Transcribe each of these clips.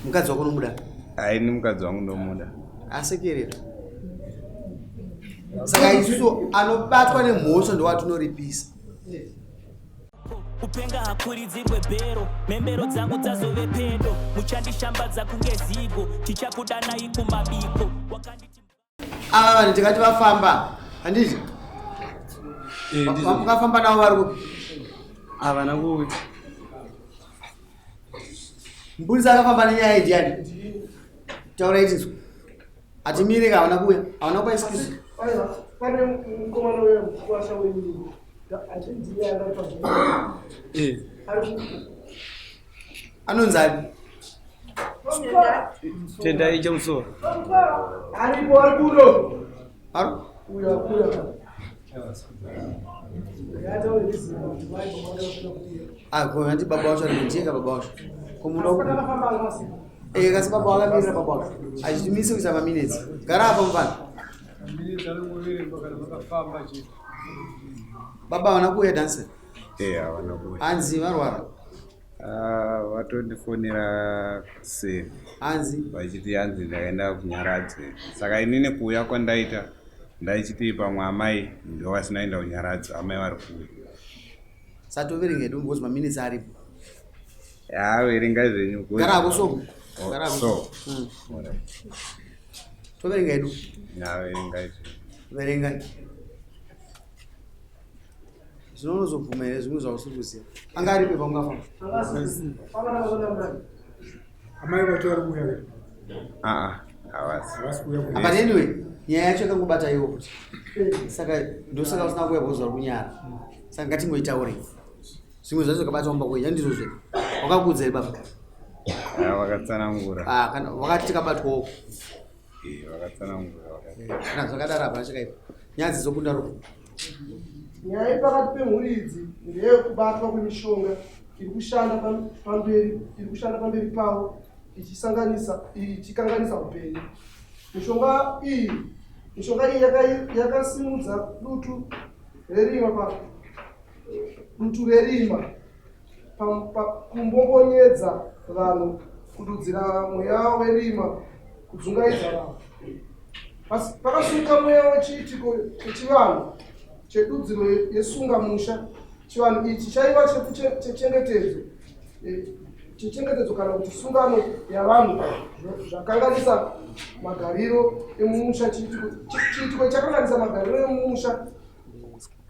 Mukadzi wako unomuda? Hai, ni mukadzi wangu ndomuda. Asekerera. Saka isusu anobatwa nemhosva ndowatinoripisa. Kupenga hakuridzirwe bhero, mhembero dzangu dzazove pedo, muchandishambadza kunge zigo, tichakudanai kumabiko. Wakanditi Ava vanhu tikati vafamba, handiti? Eh, ndizvo. Vakafamba navo vari kupi? Havana kuuya. Mupurisa akafamba nenyaya iyi ndiani? Taura itinzwa. Hatimire ka havana kuuya. Havana kupa excuse. Aiwa, pane mukomana uya mukwasha wenyu achinzi anga ari pazvino. Eh. Ari ku Anonzi ani? Tendai Chemusoro. Aripo ari kuno. Ari? Uya uya. Ah, ko hanti baba wacho ari kunjenga baba wacho. Ko muno Eh, kasi baba wakamirira baba wacho. Achitimise kuisa maminutes. Gara apa mfana. Baba havana kuuya dancer. Eh, havana kuuya. Hanzi varwara. Ah, vatondifonera kuseni. Hanzi vachiti hanzi ndakaenda kunyaradzo. Saka inini kuuya kwandaita ndaichiti pamwe amai ndo vasina kuenda kunyaradzo, amai vari kuuya. Satoverenga hedu because maminutes aripo. Ya, verenga zvenyu. Gara hako so. Oh, Gara hako. so. Alright. Toverenga hedu. Ya, verenga zvenyu. Verenga. Zvino unozobvuma here zvimwe zvausiri kuziva? Anga aripo pamungafamba. Amai vacho vari kuuya here? Ah, havasi. Havasi kuuya kuno. But anyway, nyaya yacho yakangobata iwo kuti. Saka ndosaka usina kuuya because vari kunyara. Saka ngatingoitaure. Zvimwe zvacho zvakabata kumba kwenyu handizvo zve. Wakakuudza here baba? Ah, vakatsanangura. Ah, kana wakati tikabatwawo. Eh, vakatsanangura vakati. Kana zvakadaro hapana chakaipa. Nyaya dzizokunda rufu. Nyaya iri pakati pemhuri idzi ndeyekubatwa kwemishonga iri kushanda pamberi iri kushanda pamberi pavo ichisanganisa ichikanganisa upenyu. Mishonga iyi mishonga iyi yakasimudza dutu rerima pa dutu rerima kumbongonyedza vanhu kududzira mweya werima kudzungaidza vanhu. Pakasuka mweya wechiitiko chechivanhu chedudziro yesunga musha. Chivanhu ichi chaiva chechengetedzo chechengetedzo kana kuti sungano yavanhu zvakanganisa magariro emumusha. Chiitiko chakanganisa magariro emumusha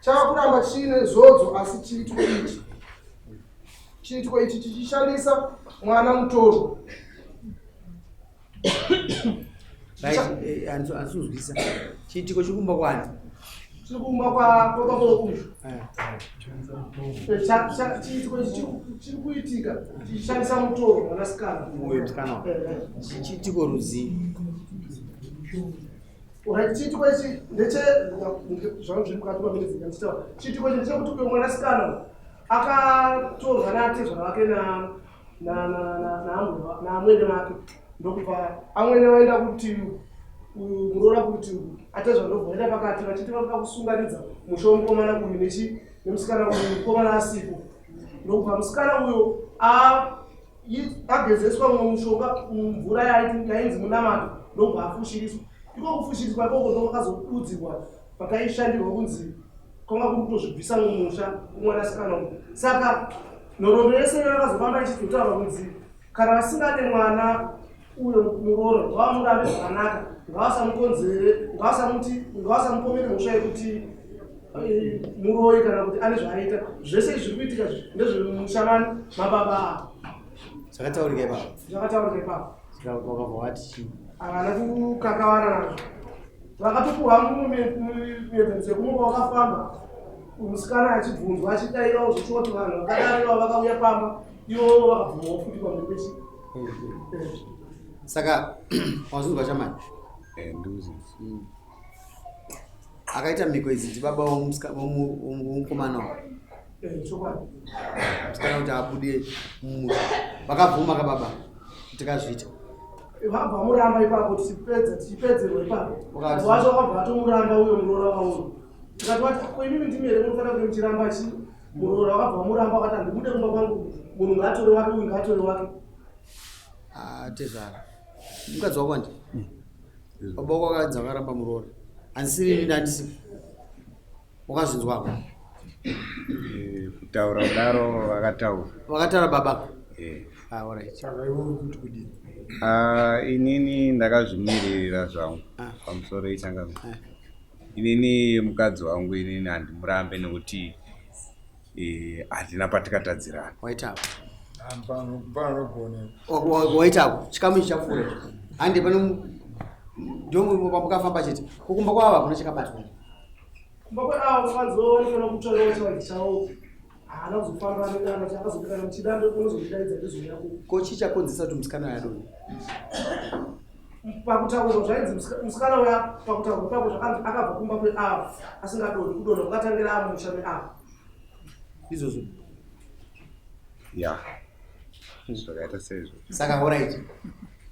chava kuramba chiine zodzo, asi chiitiko ichi chichishandisa mwana mutoro. Right, handisi kuzwisa. Chiitiko chikumba kwani? Chiri kumba kwababa uyu. Chiitiko ichi chiri kuitika chichishandisa mutoro mwanasikana. Uyo musikana. Chiitiko rudzii? Alright, chiitiko ichi ndeche zvangu zviri mukati maminitsi ndichitaura. Chiitiko ichi ndechekuti uyo mwanasikana akatorwa naatezvara vake naamwene vake, ndokubva amwene vaenda kuti muroora kuti atezvara, ndobva vaenda pakati vachiti vanoda kusunganidza musha wemukomana uyu nechi nemusikana uyu, mukomana asipo, ndokubva musikana uyo agezeswa mumwe mushonga mvura yainzi munamato, ndokubva afushiriswa. Iko kufushiriswa ikoko ndokwakazodudzirwa pakaishandirwa kunzi kwanga kuri kutozvibvisa mumusha kumwanasikana uyu. Saka nhoroondo yese yakazofamba ichizotaurwa kunzi kana vasingade mwana uyo muroora, ngavamurambe zvakanaka, ngavasamukonzere, ngavasamuti, ngavasamupomere mhosva yekuti muroyi kana kuti ane zvaaita. Zvese izvi zviri kuitika ndezvemumusha mani mababa ava. Zvakataurika ipapo. Zvakataurika ipapo. Saka wakabva wati chii? Havana kukakavana nazvo, vakatopuhwa mumwe muenzaniso yekumwe kwavakafamba, musikana achibvunzwa achidairawo zvichiwa kuti vanhu vakadaro ivavo vakauya pamba ivo vakabvumawo futi pamberi pechi. Saka wazvinzwa chamani? Eh, ndizvo. Akaita mhiko idzi ndibaba womukomana wa Chokwadi. Musikana kuti abude mumusha. Vakabvuma kababa tikazviita. Vabva vamuramba ipapo, tichipedza tichipedzerwa ipapo. Wakati- Wacho wakabva vatomuramba uyo muroora wauyo. Tikati wati ko imimi ndimi here munofanira kunge muchiramba chi muroora? Wakabva vamuramba, wakati handibude kumba kwangu, munhu ngaatore wake, uyu ngaatore wake. Ah, Atezvara mukadzi wako andi baba wako akanzi akaramba muroora handisiri ini ndandisipo wakazvinzwako? Kutaura kudaro vakataura. Vakataura baba? Ah, alright. Saka iwe uri kuti kudii? Ah, inini ndakazvimiririra zvangu. Pamusoro ichangamire. Inini mukadzi wangu inini handimurambe nekuti handina patikatadzirana. Waitako. Mfana unogona. Waitako chikamu ichi chapfuura ichi hande pane ndomwe pamukafamba chete kukumba kwavo hakuna chakabatwa. Kumba kweavo vakanzi vanofanira kutsvairawo chivanhu chavo, haana kuzofamba nedana akazopikana muchida unozondidaidza ndizouya ku Ko chii chakonzesa kuti musikana yadoni? Pakutaurwa zvainzi musikana uya pakutaurwa pako zvakanzi akabva kumba kweavo asingadoni, kudonha kwakatangira amusha meavo. Izvozvo. Ya, zvakaita seizvo. Saka alright,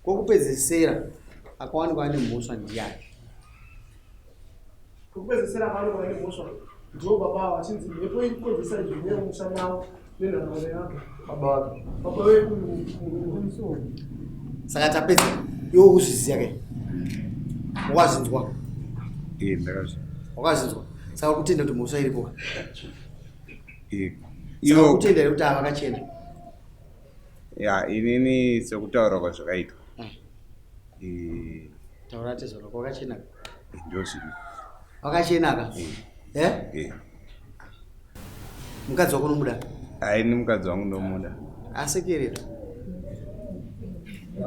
kwokupedzesera akawanikwa ane mhosva ndiani? Kwekupedzesera akawanikwa ane mhosva ndiwo baba avo, achinzi mhepo iri kukonzesa izvi neyemusha mavo nenharaunda yake. Baba wake? Baba veuyu. Saka tapedza. Iwe ukuzviziva kai? Wakazvinzwa? Eh, ndakazvi Wakazvinzwa. Saka uri kutenda kuti mhosva iripo? Eh, Saka ivo kutenda here kuti ava vakachena? Ya, inini sekutaura kwazvakaitwa, Taura tezvara, kwakachena? Ndo zviri. Wakachena ka? Eh? Eh. Mukadzi wako unomuda? Aini mukadzi wangu ndomuda. Asekerera.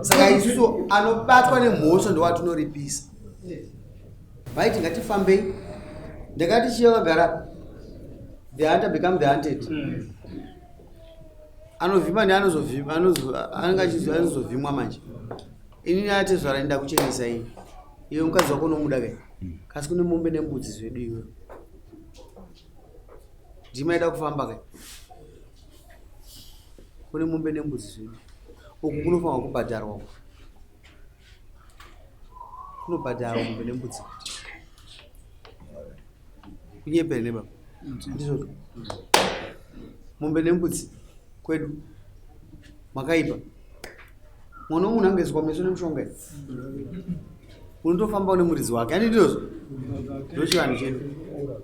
Saka isusu anobatwa nemhosva ndowatinoripisa. Vaiti ngatifambei. Ndakati chiya vakagara, the hunter become the hunted. Anovhima neanozovhima, anenge anozovhimwa manje. Inini atezvara ndida kuchenesa ini. Iwe mukadzi wako unomuda kai? Kasi kune mombe nembudzi zvedu iwe. Ndima ida kufamba kai? Kune mombe nembudzi zvedu. Uku kunofanirwa kubhadharwa uku. Kunobhadharwa mombe nembudzi. Kunyepere nebaba. Ndizvozvo. Mombe nembudzi kwedu makaipa. Mwana wemunhu angaiswa meso nemushonga here? Unotofamba une muridzi wake, ani ndizvozvo? Ndochivanhu chedu.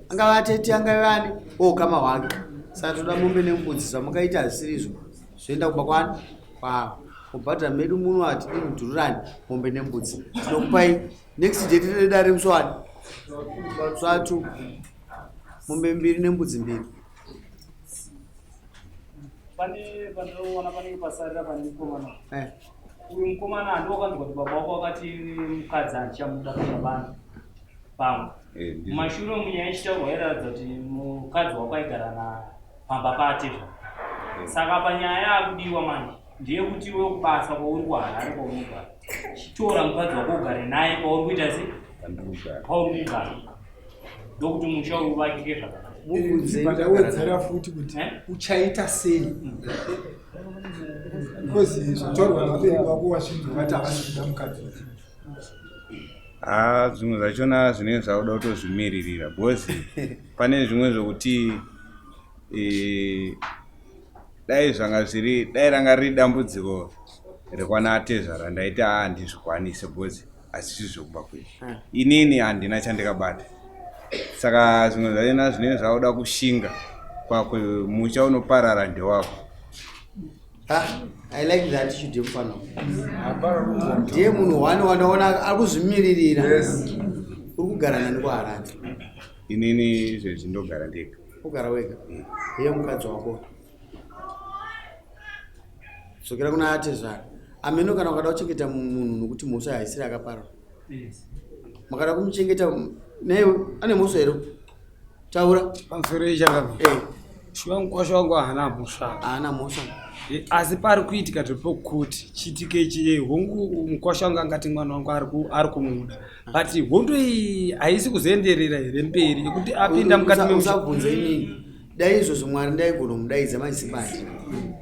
Angava atete, angave ani, okama hwake. Saka toda mombe nembudzi. Zvamakaita hazvisiri izvo. Zvoenda kumba kwani? Kwavo. Mubhadhara medu muno hatidi mudhururani mombe nembudzi. Tinokupai next date redare musi wani? Musi wa2. Mombe mbiri nembudzi mbiri. Pane pandinoona panenge pasarira pane mukomana. Eh. Uyu mukomana handiwakanzwa kuti baba wako wakati mukadzi handichamuda pabana pamwe. Eh, ndizvo. Mumashure umu nyaya ichitaurwa yairatidza kuti mukadzi wako aigara na pamba paatezva. Saka panyaya yakudiwa manje ndeyekuti iwe kubasa kwauri kuHarare kwaunogara, chitora mukadzi wako ugare naye kwauri kuita se Pandiri kugara. Kwauri kugara, ndokuti musha uyu uvakike zvakanaka. Mubvunzei. Ndawedzera futi kuti Eh? uchaita sei, because zvataurwa nabereki wako wazvinzwa, vati havasi kuda mukadzi. Ha, zvimwe zvachona zvinenge zvakuda kutozvimiririra because pane zvimwe zvokuti dai zvanga zviri, dai ranga riri dambudziko rekwana atezvara, ndaiti haa, handizvikwanise because hazvisi zvekumba kwedu. Inini handina chandikabata. Saka zvimwe zvachona zvinenge zvakuda kushinga kwakwe, musha unoparara ndewako. Ah, I like the attitude yemufana. Ndiye munhu wani wandaona ari kuzvimiririra. Uri kugara nani kuHarare? Inini izvezvi ndogara ndega. Kugara wega? Iye mukadzi wako. Dzokera kuna atezvara. Ameno kana ukada kuchengeta munhu nokuti mhosva haisiri akaparwa. Makada kumuchengeta naiwe ane mhosva here? Taura. Pamusoro ichakabva. Eh, Mukwasha wangu haana mhosva. Haana mhosva. Asi pari kuitika zvepokuti chiitike ichi, hongu mukwasha wangu angati mwana wangu ari kumuda, but hondo iyi haisi kuzoenderera here mberi yekuti apinda mukati memusha? Usabvunza inini. Dai izvozvo Mwari ndaigona kumudaidza madzibati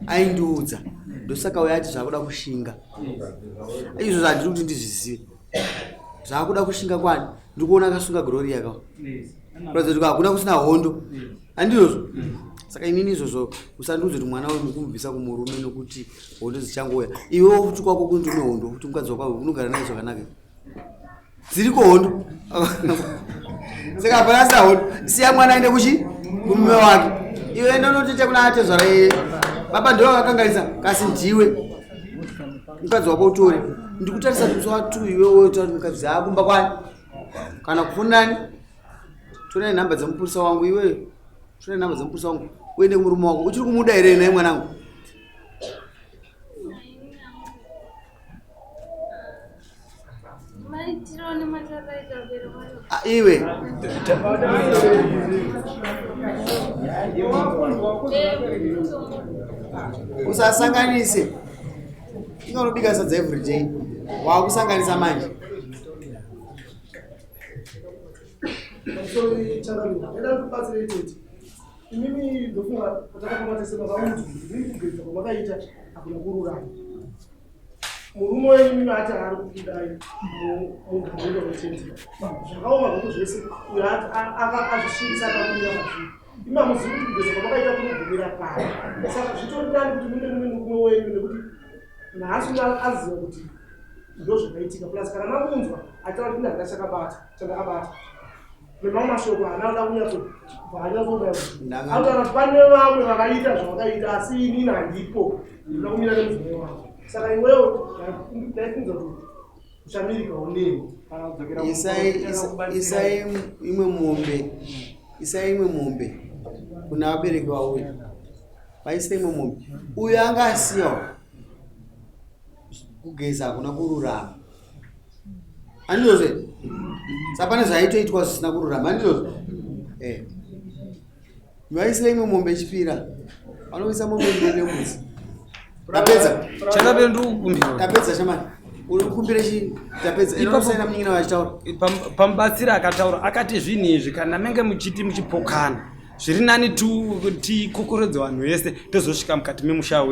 aindiudza. Ndosaka uya ati zvakuda kushinga. Izvozvo handiri kuti ndizvizive. Zvakuda kushinga kwani? Ndiri kuona akasunga Gloria ka, kuratidza kuti hakuna kusina hondo, handizvozvo? Saka inini izvozvo usandiudze kuti mwana uyu mukumubvisa kumurume nokuti hondo dzichangouya. Iwewo futi kwako kunzi une hondo futi mukadzi wako unogara naye zvakanaka. Dziriko hondo. Saka hapana sa hondo. Siya mwana aende kuchi kumurume wake. Iwe enda unotoita kuna atezvara iye. Baba ndiwe wakakanganisa kasi ndiwe. Mukadzi wako utore. Ndikutarisa kuti musi wa2 iwe woita kuti mukadzi akumba kwani? Kana kufunani? Torai nhamba dzemupurisa wangu iwe. Torai nhamba dzemupurisa wangu. Uende kumurume wako. Uchiri kumuda here naye mwanangu? Ah, iwe. Usasanganise. Inga unobika sadza every day. Wakusanganisa manje. Pamusoro changamire, ndaida kubatsirei tete. Imimi ndofunga patakafamba tese makaudzwa kuti imimi kugeza kwamakaita hakuna kururama. Murume wenyu imimi ati haari kukudai mugariro wetete. Zvakaoma zvako zvese uyo azvishingisa akakumira mazviri. Imi hamuzivi kuti kugeza kwamakaita kunogumira pai. Saka zvitori nani kuti munde mune murume wenyu nekuti nhasi aziva kuti ndozvakaitika plus kana mamunzwa achitaura kuti handina chakabata chandakabata nemamwe mashoko haana kuda kunyatsobva anyatsoda anotaura kuti pane vamwe vakaita zvavakaita asi inini handipo ndinoda kumira nemudzimai wangu saka iwewo ndaifunza kuti uchamirikawo neni Isai imwe mombe, isai imwe mombe kuna vabereki vauya, vaise imwe mombe. Uyo anga asiyawo kugeza hakuna kururama, handizvozvo? Saka pane zvaitoitwa zvisina kururama, handizvozvo? Eh. Vaise imwe mombe ichipira, vanoisa mombe mbiri nembudzi. Tapedza. Chakapera ndikukumbira. Tapedza shamani. Uri kukumbira chii? Tapedza. Inosaina munin'ina vachitaura. Pamubatsiri akataura akati zvinhu izvi kana menge muchiti muchipokana zviri nani tikokorodze vanhu vese tozosvika mukati memusha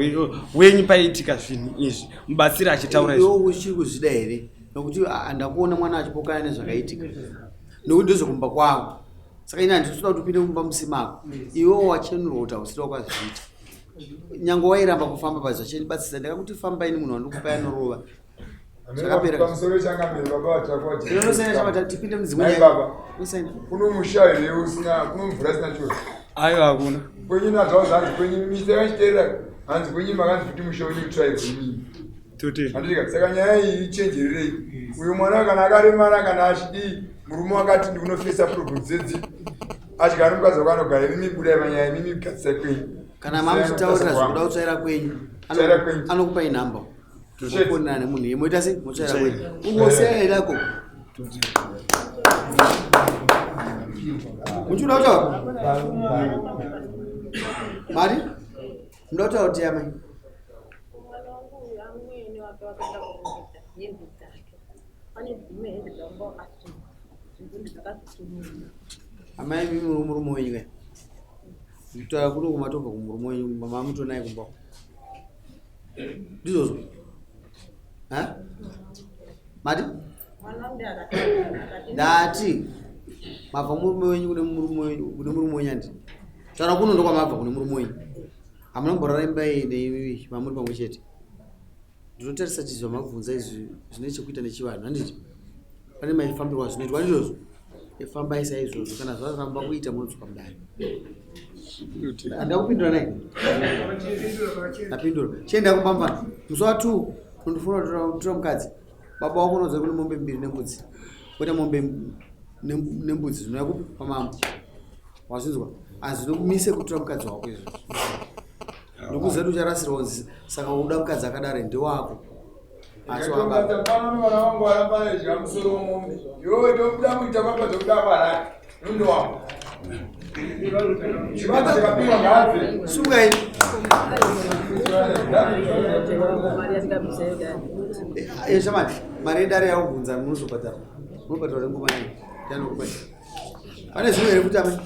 wenyu paiitika zvinhu izvi mubatsiri achitaura izvi. Iwe uchiri kuzvida here? Nokuti ndakuona mwana achipokana nezvakaitika. Nokuti ndozvekumba kwavo. Saka ini handisi kuda kuti upinde mumba musimako. Iwewo wachenurwa kuti hausiri wakazviita. Nyange wairamba kufamba but zvachendibatsisa ndakakuti fambai ini munhu wandikupai anorova. Zvakapera. Pamusoro changamire baba vatakwa. Unosaina chama tipinde mudzimwe nyaya. Baba. Unosaina. Kuno musha here usina kuno mvura isina choro. Aiwa hakuna. Kwenyu nazvo zvanzi kwenyu misa yachiterera hanzi kwenyu makanzi kuti musha wenyu tribe imini. Toti. Handika saka nyaya iyi ichenjererei. Uyo mwana kana akaremara kana achidii murume wakati ndikunofesa problem dzedzi adyara mukadzi wako anogara imimi budai panyaya imimi gadzisai kwenyu. Kana mamuchitaurira zvekuda kutsvaira kwenyu Tsvaira kwenyu. anokupai nhamba. Mofonana nemunhu iye moita sei motsvaira kwenyu. Ungosiya here ako. Muchida kutaura? Mari? Munoda kutaura kuti amai? Mwana wangu uyu amwene wake wakaenda kurongedza hembe dzake. Pane dzimwe hembe dzavanga vakasunga. Dzimwe dzakazosununga. Amai mimi muri murume wenyu kai? Kutaura kuno kumatobva kumurume wenyu mama mutonaye kumba. Ndizvozvo? Ha? Mati? Mwana wangu ndiye akati Ndati mabva murume wenyu kune murume wenyu kune murume wenyu andi. Taura kuno ndokwamabva kune murume wenyu. Hamuna kumborara imba iyi neimi mamuri pamwe chete. Ndinotarisa kuti zvamabvunza izvi zvine chekuita nechivanhu handiti? Pane maifambirwa zvinoitwa ndizvozvo. Fambai saizvozvo kana zvaramba kuita munodzoka mudare. Handina kupindura naye. Ndapindura. Chienda kumba mfana. Musi wa 2 unondifuna kutora mukadzi. Baba wako unoudza kune mombe mbiri nembudzi. Kwete mombe nembudzi zvinouya kupi pamambo. Wazvinzwa? Hazvinokumise kutora mukadzi wako izvozvo. Ndokuziva kuti ucharasirwa kunzi saka uda mukadzi akadaro ndewako. Asi wababa. Ndikatobata pano vana vangu varamba vaidya musoro wemombe. Iwewe tobuda kuita kwako tobuda kwarari. Mundo wako. Chivanza chakapiwa ngaabve. Sungai. Eh, shamani, mari yedare yakubvunza munozobhadhara. Munobhadhara nenguva yani? Yanokupai. Pane zvimwe here kuti amai?